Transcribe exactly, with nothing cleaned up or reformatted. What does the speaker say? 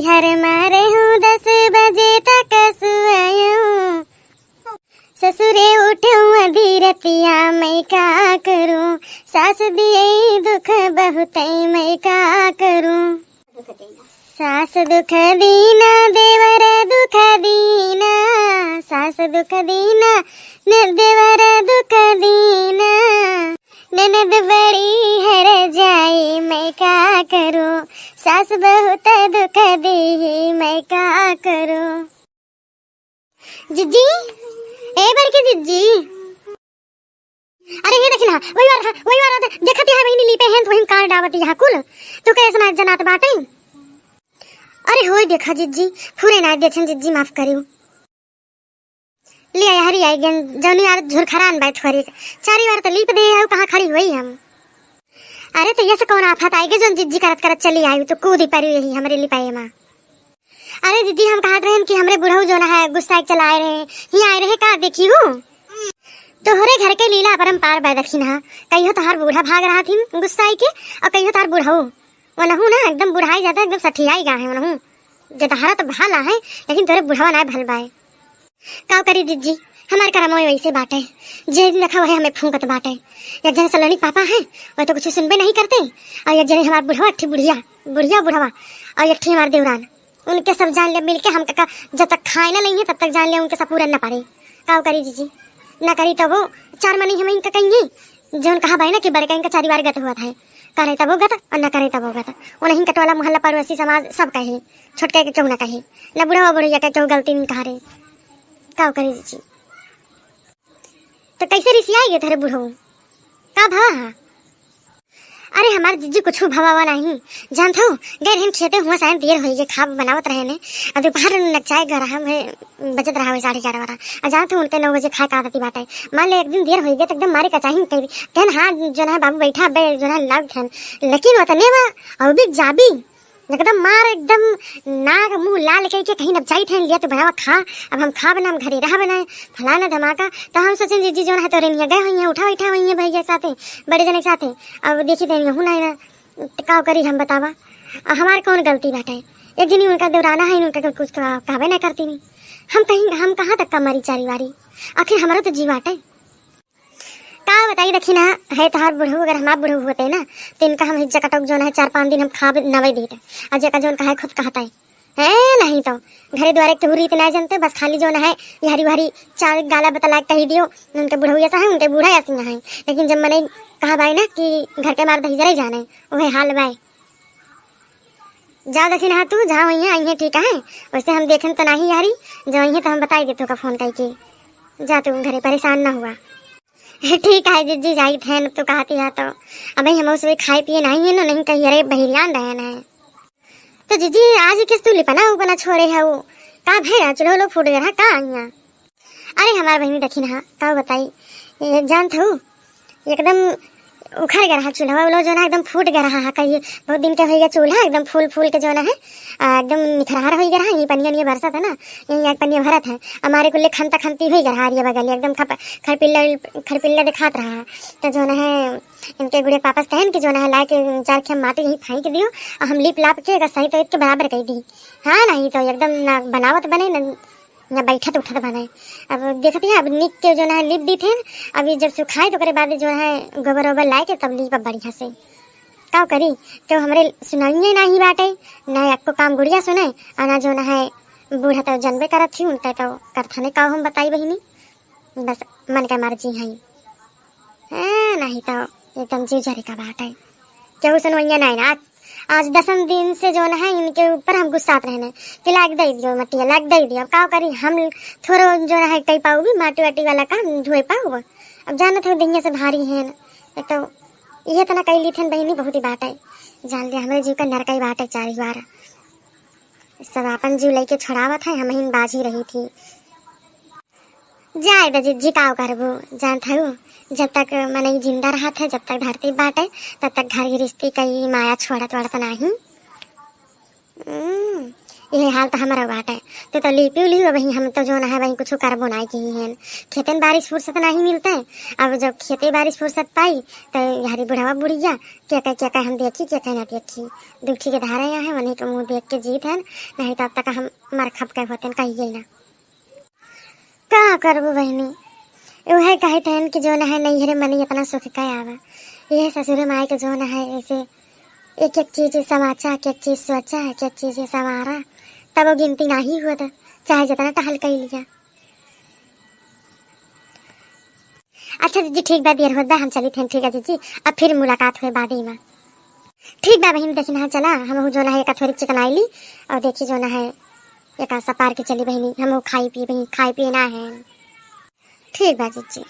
हर मारे हूँ दस बजे तक सोयऊँ, ससुरे उठूँ आधी रतिया मैं का करूँ, सास दिए दुख बहुत मैं का करूँ। सास दुख दीना, देवर दुख दीना, सास दुख दीना, न देवर दुख दीना, ननद बड़ी हर जाई मैं का करूँ, सास बहुत दुख दी मैं का करूँ। जिज्जी, ए बड़की जिज्जी। अरे ये देखी ना, वही वार, वही वार दे-, देखत है बहिनी लीपे हैं, तो वही कार डावत यहाँ कुल। तू कैसे ना जनात बाटे? अरे होई देखा जिज्जी, फुरे ना देखें जिज्जी, माफ करियो। लिया हरी आई गन, जौनी यार झुरखरान बाय थोरी। चारी बार तो लीप दे है, कहाँ खड़ी हुई हम। अरे तो ये से कौन आफत आएगी, जौन जिज्जी करत करत चली आई, तो कूदी परी यही हमरे लिपाए माँ। अरे दीदी, हम कहत रहेन कि हमरे बुढ़ऊ जौन है गुस्सा एक चलाए रहे, ही आए रहे का देखी हूँ। तोहरे घर के लीला अपरंपार बा दखिन हा। कहियो तोहार बूढ़ा भाग रहा थी गुस्सा के, और कहियो तोहार बुढ़ऊ। वनहू ना एकदम बुढ़ाई जाता, एकदम सठियाई गा है वनहू। जे तोहरा तो भला है, लेकिन तोरे बुढ़वा ना भल बाए। का करी जिज्जी, हमार करमवा वैसे बाटे, जे दिन देखा वही हमें फूंकत बाटे। एक जने सलोनी पापा हैं, वह तो कुछ सुनबे नहीं करते, और एक जने हमार बुढ़वा, एक ठे बुढ़िया, बुढ़िया बुढ़वा, और एक ठे हमार देवरान, उनके सब जान ले मिलके हम का, जब तक खाए ना लेंगे तब तक जान ले उनके सब पूरा न पारे। का करी जिज्जी, ना करी तो वो चार मनी हम इनका कहेंगे, जौन कहा भाई ना कि बड़का इनका चारी बार गत हुआ था, करे तब वो गत और ना करे तब वो गत। उन्हें कटवाला मोहल्ला पड़ोसी समाज सब कहे, छोटका के क्यों ना कहे, ना बुढ़वा बुढ़िया के क्यों गलती नहीं कहा रे। का करी जी, तो कैसे रिसियाई गए थारे बुढ़ऊ? का भवा हा? अरे हमार जिज्जी कुछ भवावा नहीं, जानत हो, गए रहन खेते हुआ सायन देर होई गए, खाब बनावत रहे ने, और दोपहर नचाए घर हम है, बजत रहा हुए साढ़े ग्यारह बारह, और जानत हो उनके नौ बजे खाए का आदती बाटे। मान ले एक दिन देर होई गए तो एकदम मारे का चाहिए कह, कहन हाँ जौन है बाबू बैठा बे जौन है लाग खान, लेकिन वतने में और भी जाबी एकदम मार, एकदम नाक मुंह लाल कह के कहीं अब जाई थे लिया तो बनावा खा, अब हम खा बना, हम घरे रह बनाए, फलाना धमाका। तो हम सोचें जिज्जी जौन है तोरे निया गए हुई हैं, उठा उठा हुई हैं भैया साथे, बड़े जने के साथे। अब देखी थे यहू नहीं ना, तो का करी हम बतावा, आ, हमार कौन गलती बाटे? एक जनी उनका देवराना है, उनका कुछ कहा-, कहबे ना करती नहीं। हम कहीं, हम कहाँ तक का मरी चारी वारी? आखिर हमारो तो जी बाटे। का बताई दखिना, है तोहार बुढ़ऊ, अगर हमार बुढ़ऊ होते ना, तो इनका हम हिज्जा कटौक जौन है चार पाँच दिन हम खाब नवे देते। और जेका जौन कहा है खुद कहता है। हैं, नहीं तो घरे द्वारे केहू रीत ना जानते, बस खाली जौन है ये हरी भरी चार गाला बतला के कही दियो, उनके बुढ़ऊ ऐसा है, उनके बूढ़ा ऐसा है। लेकिन जब मने कहा भाई ना कि घर के मार दही जरे जाने, वही हाल बाय। जाओ दखिन हाँ तू, जहाँ वहीं आई है ठीक है, वैसे हम देखन तो नहीं यारी, जो वहीं तो हम बताई देते का फोन करके। जा तू घरे, परेशान ना हुआ। ठीक है जिज्जी, जाई थे न तू कहती है तो। अब हम उसे खाए पिए नहीं है ना, नहीं कही अरे बहिरियान रहे ना। तो जिज्जी आज किस तू लिपना उपना छोड़े है वो? का भैया चुल्हो लो फूट गया का यहाँ? अरे हमार बहिनी दखिन हाँ, का बताई, ये जानत हूँ एकदम उखड़ गया रहा चूल्हा, वो लोग जो ना एकदम फूट गया रहा है, कहिए बहुत दिन के हो गया चूल्हा एकदम फूल फूल के जो ना है, आ, एकदम निखरहार हो गया रहा। ये पनिया निया बरसत है ना, यही एक पनिया भरत है, हमारे कुल्ले खनता खनती हो गया रहा, ये बगल एकदम खप-, खरपिल्ला, खरपिल्ला दिखात रहा है। तो जो ना है इनके गुड़े पापस कहन कि जो ना है ला के चार खेम माटी यहीं फेंक दियो, और हम लीप लाप के अगर सही तो के बराबर कर दी। हाँ नहीं तो एकदम ना बनावत बने ना, ना बैठत उठत बने। अब देखत है, अब निक के जो ना है लीप दी थे, अब ये जब सुखाए तो ओकरे बाद जो है गोबर ओबर लाए के तब लीप बढ़िया से। का करी, तो हमरे सुनाइए नाही बाटे, ना एको काम गुड़िया सुने, और ना जो ना है बूढ़ा तो जनबे करत थी, उनते तो करथने का हम बताई बहिनी, बस मन के मर्जी है। हैं, नहीं तो एकदम जीव जरे का बाटे। केहू सुनवैया नहीं ना। आज, आज दसम दिन से जो ना है इनके ऊपर हम गुस्सात रहने कि लाग दे दियो मटिया, लाग दे दियो। अब का करी, हम थोड़ो जो ना है कह पाऊ भी माटी वाटी वाला काम धोए पाऊ। अब जानत हो दहिया से भारी है ना, एक तो ये तना कह ली थे बहिनी बहुत ही बाटे। जान लिया हमरे जीव का नरकई बाटे चारी बार। सब आपन जीव लेके छोड़ावत है, हम ही बाजी रही थी। जाए दे जिज्जी, काव करबू, जानत हऊ, जब तक मनई जिंदा रहत है, जब तक धरती बाटे, तब तक घर गृहस्थी कई माया छोड़त वड़त नाही। हम्म, यही हाल तो हमारा बाटे। तो तो लीपी उली हो वही, हम तो जौन है वही कुछ करबो नाहीं की हैं। खेते में बारिश फुर्सत नाहीं मिलते। अब जब खेते बारिश फुर्सत पाई तो यारी बुढ़ावा बुढ़िया क्या कह क्या कह हम देखी क्या कह ना देखी। दुखी के धारे यहाँ है वही के मुँह देख के जीत है, नाहीं तो अब तक हम मर खप के होते कहिए ना। का करबू बहिनी, उहे कहत हन कि जौन है नैहरे मनी इतना सुख के आवा, यह ससुरे माई के जौन है ऐसे एक एक चीज समाचा, एक एक चीज सोचा, एक एक चीज संवारा, तब वो गिनती नाहीं होत, चाहे जितना टहल कई लिया। अच्छा जीजी ठीक बा, देर होत बा, हम चली थे, ठीक है जीजी, अब फिर मुलाकात हुए बादे में। ठीक बा बहिन, देखी ना चला, हम जौन है एक थोड़ी चिकनाई ली और देखी जौन है एक सपार के चली बहिनी, हम खाई पिए बहिनी, खाई पिए ना है। ठीक बा जीजी।